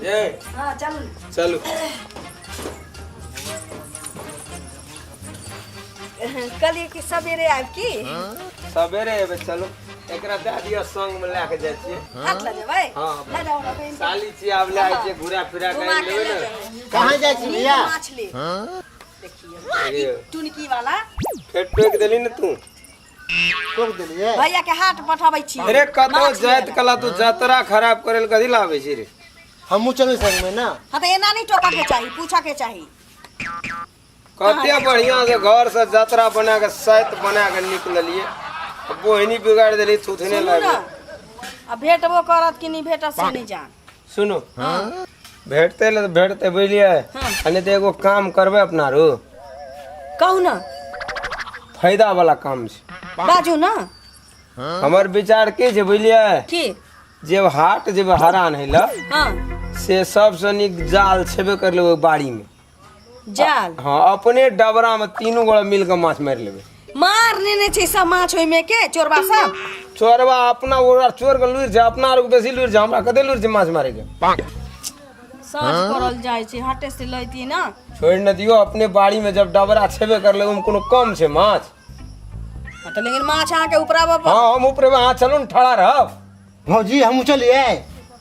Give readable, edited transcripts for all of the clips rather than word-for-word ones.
ये हाँ चलू। चलू। कहलियै कि सवेरे आबि की। सवेरे एबै, चलू एकरा दए दिअ, संग में लए के जाइ छियै। हाथ लऽ जेबै? हाँ। लऽ जाउ हमरा बहिन के। साली छियै, आब लए जाइ छियै, घुरा फिरा के घुमा आनि के लेबै लऽ ने। जेबै। कहाँ जाइ छी नीक भैया? माछ ले। देखियौ टुनकी वाला। फेर टोकि देली ने तू। टोक देलियै। भैया के हाट पठाबै छी। अरे कतौ माछ जाइत लेला। कला तू जतरा खराब करे लए कथी लाबै छी रे? हमहूँ चलू संग में ना? हाँ, तऽ एना नहि टोकऽ के चाही, पूछऽ के चाही। कते बढ़िया से घर से जतरा बना के, सैत बना के निकललिए, बोहिनी बिगाड़ देली, थुथने सुनू लागे। ने, आ भेटबो करत कि नहि भेटत से नहि जान। सुनू, भेटते ले तऽ भेटते, बुझलियै? हाँ। आ नहि तऽ एगो काम करबै अपना रू। कहू ने। फायदा वाला काम छै। बाजू ने। हमर विचार की छै, बुझलियै? की? जे हाट जेबै हरान है लए, हाँ, से सबसँ नीक जाल छेबे करले ओहि बाड़ी मे। जाल? हाँ, अपने डबरा में तीनू गोड़ा मिल के माछ मारि लेबै। मार नेने छै सब माछ ओहिमे के चोरबा सब। चोरबा अपना ओकरा चोर के लुरि छै, अपना आर के बेसी लुरि छै, हमरा कते लुरि छै माछ मारे के? साँझ करल जाइ छै, हाटे से लैती ना। छोड़ि न दियौ, अपने बाड़ी में जब डबरा छेबे करले, ओहिमे कोनो कम छै माछ? हाँ, तऽ लेकिन माछ अहाँके उपराबऽ पड़त। हाँ, हम उपरेबै, अहाँ चलू ने, ठड़ा रहब। भौजी, हमहूँ चलिए।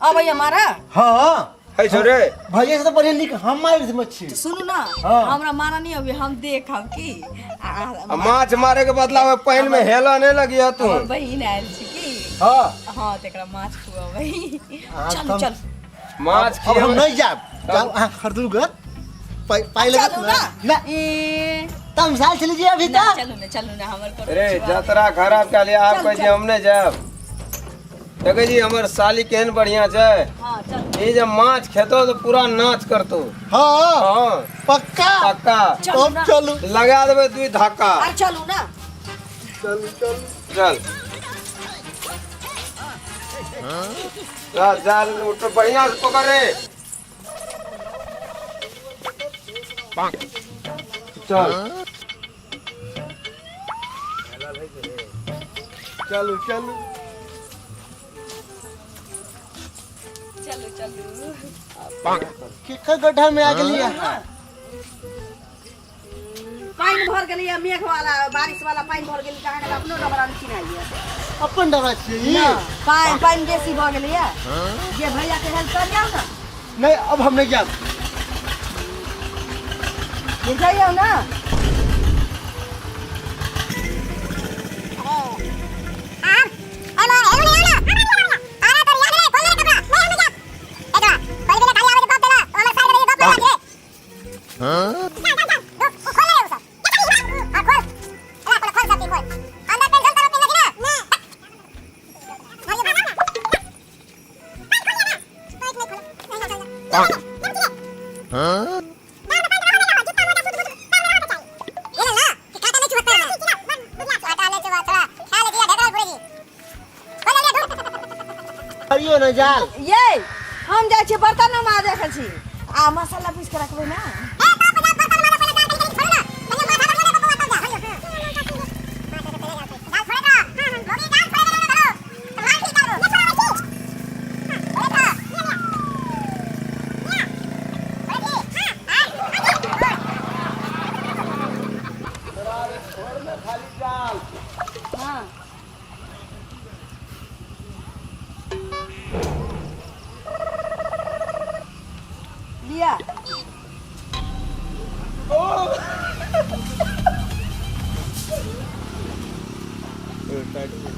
अबै हमारा। हाँ। है छोरे। भैया से तो बढ़िया निक हम मारे मच्छी। सुनू ना। हाँ। हमरा मारा नहीं अभी, हम देखब की आ माछ मारे के बदला में पानि में हेलऽ नहीं लगी तू। हमर बहिन आयल छी की। हाँ। हाँ, तऽ एकरा माछ खुअबै। हाँ, चलू। चलू। माछ अब हम खिएबै। नहीं जाब, जाओ अहाँ खरीदू ग, पाई पाई लगत। चलू ना। ना। ना। ए तम साल चली जी अभी ना। तक। चलू ना, चलू ना, हमर कोनो रे छुआ। जतरा खराब कऽ लिया आब। चल, कहै छी चल। हम नहि जायब। देखै छी हमर साली केहन बढ़िया छै। हाँ, चल। ई जे माछ खेतो तऽ पूरा नाच करतो। हाँ। हाँ। पक्का? पक्का। चलू अब ना। चलू। लगा देबै दुई धक्का। अरे चलू ना। चलू, चलू। चल चल, जाल उठ, बढ़िया से पकड़ रे, चल। चलू, चलू। चलू, चलू। केकर गड्ढा में आ गेलियै? पानि भर गेलैया, मेघ वाला बारिश वाला पानि भर गेलै, कहाँ गेलै अपनो डबरा मे चिन्हाइया। अपन डबरा छियै ई? पानि पानि बेसी भऽ गेलैया जे भैया के हेल्प कर जाओ ना। नहीं, अब हम नहीं जाब। ये जाइयो ना। करियो ना जाल। ये हम जाइ छी बर्तन माजे के छी आ मसाला पीस के रखबै ना। हाँ। लिया।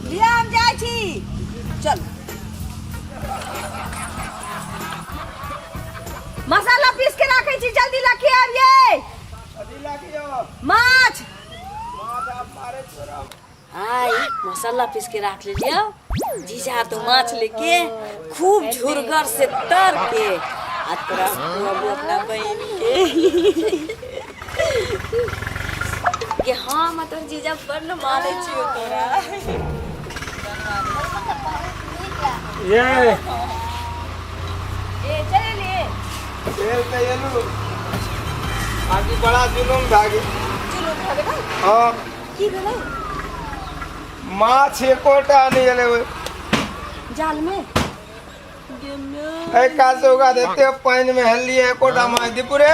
लिया, हम जाइ छी, चल। मसाला पीस के राखै छी, जल्दी लखे आबियै माछ। आई मसाला पीस के रख लियो जीजा, तो माछ लेके खूब झुरगर से तर के आ तोरा खुआबू अपना बहन के कि हाँ, मतलब जीजा बड़ न मानै छियो तोरा। ये ए चल ले। तेल तऽ एलू आगे, बड़ा जुलुम भए गेल। चलू, भऽ गेलै? हाँ। की भेलै? माछ एकोटा नहि एलै ओहि जाल में। गे मैं। ए कासे उगा देते पानि में हेललिए एकोटा माछ दीपू रे।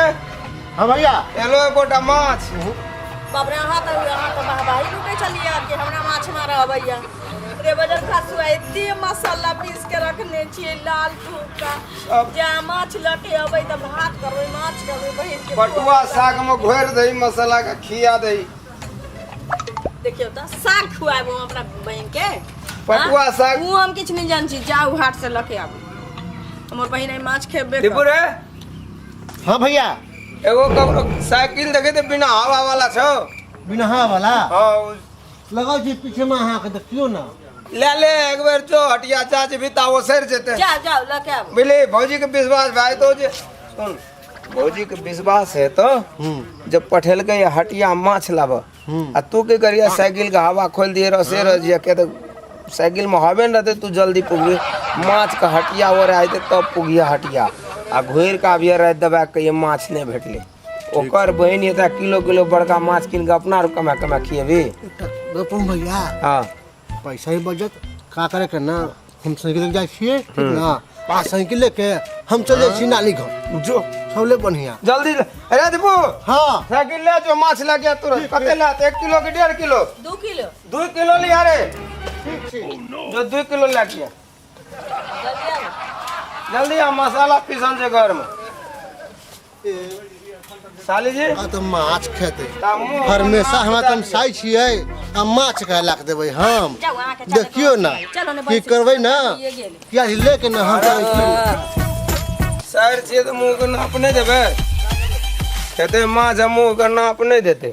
हाँ भैया। एलो एकोटा माछ। बाप रे, अहाँ तऽ वाहवाही लूटै छलियै कि हमरा माछ मारऽ अबैया। रे बजर खासुआ, एते मसाला पीस के रखने छियै लाल ठूका जे अहाँ माछ लऽ के अबै तऽ भात करबै, माछ करबै बहिन के। पटुआ साग में घोरि दही मसाला के, खिया दही। देखियौ तऽ साग खुआएब हम अपना बहिन के। पटुआ साग। ऊ हम किछु नहि जान छी, जाउ हाट से लऽ के आबू। हमर बहिन आइ माछ खेबे दीपू करत। रे। हाँ भैया। एगो ककरो साइकिल देखे तऽ बिना हवा वाला छौ? बिना हवा वाला? हाँ। लगाउ छी पीछे में, अहाँके देखियौ ना। ले ले, एक बेर जो हटिया चाची भी ता ओसरि जेतै। जाउ जाउ, लऽ के आबू। बुझली, भौजी के विश्वास भाई तो जे सुन, भौजी के विश्वास है तो जब पठेलकै हटिया माछ लाब आ तू की करिया, साइकिल के हवा खोल दिए रह से रह जिया के तो साइकिल में हवे न रहते, तू जल्दी पुगबी माछ के हटिया हो रहा है तब पुगिया हटिया आ घुरि के आबिया राति दबा के, ये माछ नहीं भेटले। ओकर बहिन एता किलो किलो बड़का माछ कीन के अपना आर कमा कमा खिएबी। एकटा गप कहूँ भैया? हाँ। पैसा ही बचत का करे के ना, हम साइकिल लेके जाइ छियै, ठीक ना? आ साइकिल लेके हम चल जाइ छी नानी घर। जो। सबले बढ़िया। जल्दी अरे दीपू। हाँ। साइकिल ले जो, माछ ले गया तुरंत। कते ले? 1 किलो के 1.5 किलो? 2 किलो। 2 किलो लिया रे। ठीक छै। जो, 2 किलो ले गया। जल्दी आबू। जल्दी आ, मसाला पीसल छै घर में साली जी। आ तऽ माछ खेतै। ता मुँह हमेशा हमरा तमसाइ छियै आ माछ खाय लाख देबै हम। जाउ, अहाँके चाहे देखियौ ना। चलो ने। की करबै ना? ये गेल। किया लेके ना हम चलै छी। सर छियै तऽ मुँह के नाप नहि देबै? खेतै माछ आ मुँह के नाप नहि देतै।